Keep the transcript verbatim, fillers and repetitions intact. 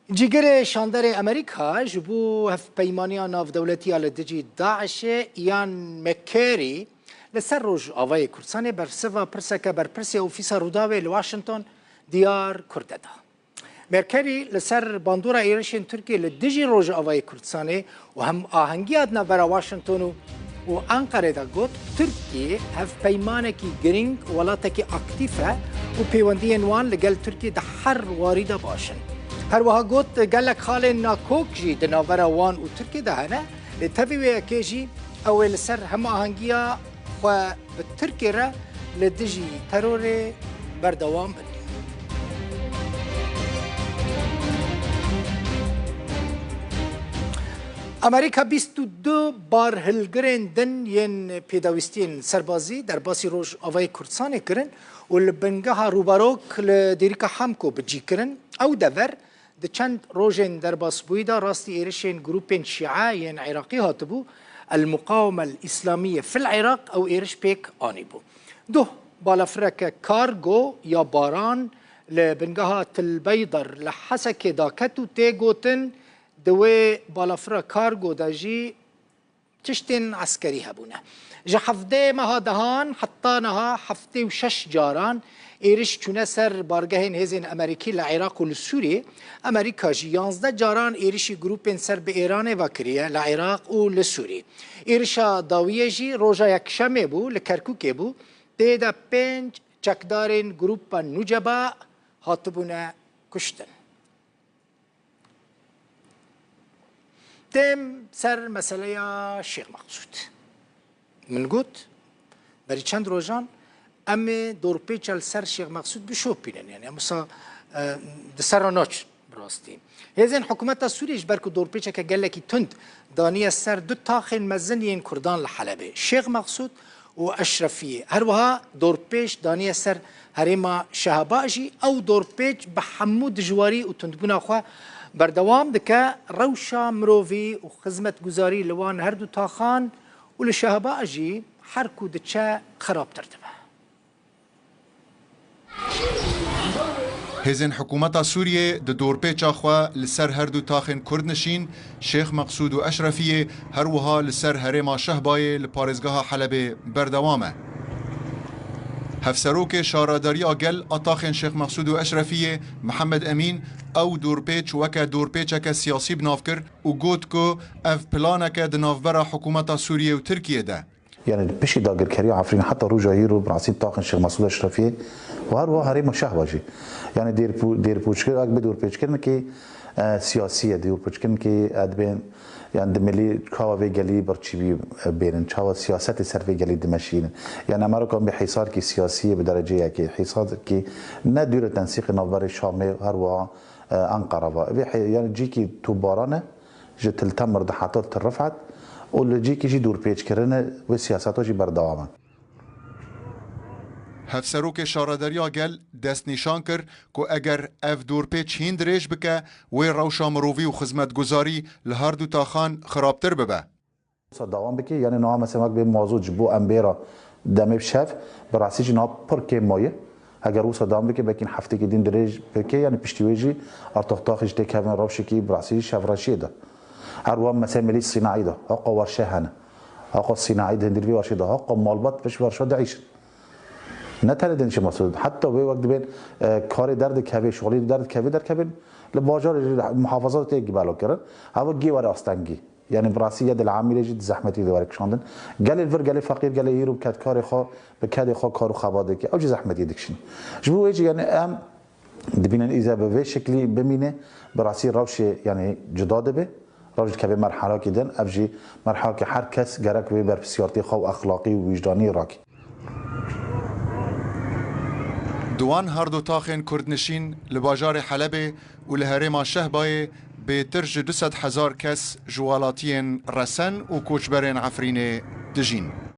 Cîgirê şanderê Amerîka ji bo hevpeymaniya navdewletî ya li dijî DAIŞê Ian McCarry li ser Rojavayê Kurdistanê bersiva pirseke berpirsê Ofîsa Rûdawê li Washington diyar Kurde da. McCarry li ser bandora êrişên Tirkiyê li dijî Rojavayê Kurdistanê û hemahengiya di navbera Washington û û Enqerê de got, Tirkiye hevpeymanekî girîng û welatekî aktîf e û pêwendiyên wan li gel Tirkiye di her warî de baş in. Her wiha got, gelek xalên nakok jî di navbera wan û Tirkiye de hene, lê tevî wê yekê jî ew ê li ser hemahengiya xwe bi Tirkiye re li dijî terorê berdewam bin. Amerîka bîst û du barhilgirên din yên pêdawîstiyên serbazî derbasî Rojavayê Kurdistanê kirin û li bingeha Rûbarok li Dêrika Hamko bi cî kirin. Ew dever di çend rojên derbasbûyî de rastî êrişên grûpên Şîe yên Iraqî hatibû, El Muqaweme El Îslamiye fil Iraq ew êriş pêk anîbû. Duh balafireke kargo ya baran li bingeha Til Beyder li Hesekê daket û tê gotin, di wê balafira kargo de jî tiştên eskerî hebûne. Ji hevdê meha dehan heta niha heftê û şeş caran êriş çûne ser bargehên hêzên Amerîkî li Iraq û li Sûriyê. Amerîka jî yanzdeh caran êrişî grûpên ser bi Îranê ve kiriye li Iraq û li Sûrî. Êrişa dawiyê jî roja Yekşemê bû, li Kerkûkê bû. Tê de pênc çekdarên grûpa Nuceba hatibûne kuştin. Têm ser meseleya Şêx Meqsûd. Min got, berî çend rojan em ê dorpêça li ser Şêx Meqsûd bişopînin. Yani em wisa, e, di ser re naçin bi rastî. Hêzên hikûmeta Sûriyê ji ber ku dorpêçeke gelekî tund daniye ser du taxên mezin yên Kurdan li Helebê, Şêx Meqsûd û Eşrefiyê. Her wiha dorpêç daniye ser herêma Şehaba jî. Ew dorpêç bi hemû dijwarî û tundbûna xwe berdewam dike. Rewşa mirovî û xizmetguzarî li wan her du taxan û li Şehaba jî her ku diçe xirabtir dibe. Hêzên hikûmeta Sûriyê di dorpêça xwe li ser her du taxên Kurdnişîn, Şêx Meqsûd û Eşrefiyê, her wiha li ser herêma Şehbayê li parêzgeha Helebê berdewam e. Hevserokê Şaredariya Gel a taxên Şêx Meqsûd û Eşrefiyê, Mihemed Emîn, ew dorpêç weke dorpêçeke siyasî bi nav kir û got ku ev planeke di navbera hikûmeta Sûriyê û Tirkiyê de. Yani piştî dagirkeriya Efrînê heta roja îro bi rastî taxên Şêx Mesûd Eşrefiyê û her wiha herêma Şehba jî. Yani dêrpû-, dêrpûçkir, ak bi dorpêçkirinekê, e, siyasî ye, dêrpûçkirinekê, e, dibên, yani di milî çawa vê gelî birçîbî, e, bênin, çawa siyasetê ser vê gelî dimeşînin. Yani em ero kan bê hîsarkî siyasî ye bi dereceyekê, hîsarkî ne dûr e tensîqê navberê Şamê her wiha, e, Enqera ve. Vê he-, yani cîkî topbaran e, ji Til Temir de heta Til Rifet û li cîkî jî dûrpêçkirine wê siyaseta jî berdewam e. Hevserokê Şaredariya Gel destnîşan kir ku eger ev dûrpêç hîn dirêj bike, wê rewşa mirovî û xizmetguzarî li her du taxan xirabtir bibe. Wisa dewam bike, yani niha mesela wek bê mazot ji bo em bêra demê bi şev, bi rastî jî niha pir kêm maye. Eger wisa dewam bike, belkî heftekî din dirêj bike, yani piştî wê jî artoxtaxê jî têkevin rewşekî bi rastî jî şevreşiyê de. Her wiha mesela milî sînaî de, haqa werşe hene. Haqa sînaî di hundirî vê werşê de, haqa malbat pişt werşa diêşin. Ne tenê din şima sor. Heta wê wek dibên, e, karê derdikevê, şolî derdikevê derkevin, li bajarê jî muhafaza tê belakirin. Hava gê were astengî. Yani bi rastî ya di li Amîrê jî di zehmetî de were kişandin. Gelê vir, gelê feqîr, gelê hîr û bi kedkarê xwe, bi kedê xwe kar û xebat dike. Ew jî zehmetî dikişin. Ji bo wê jî yani em dibînin îze bi vê şeklî bimîne, bi rastî rewşê yani cuda dibe. Rewş dikeve merhalakî din, ev jî merhalakê her kes gerek wê berpirsiyartiyê xwe û exlaqî û wijdanî rakî. Di wan her du taxên kurdnişîn li bajarê Helebê û li herêma Şehbayê bêtir ji du sed hezar kes ji welatiyên resen û koçberên Efrînê dijîn.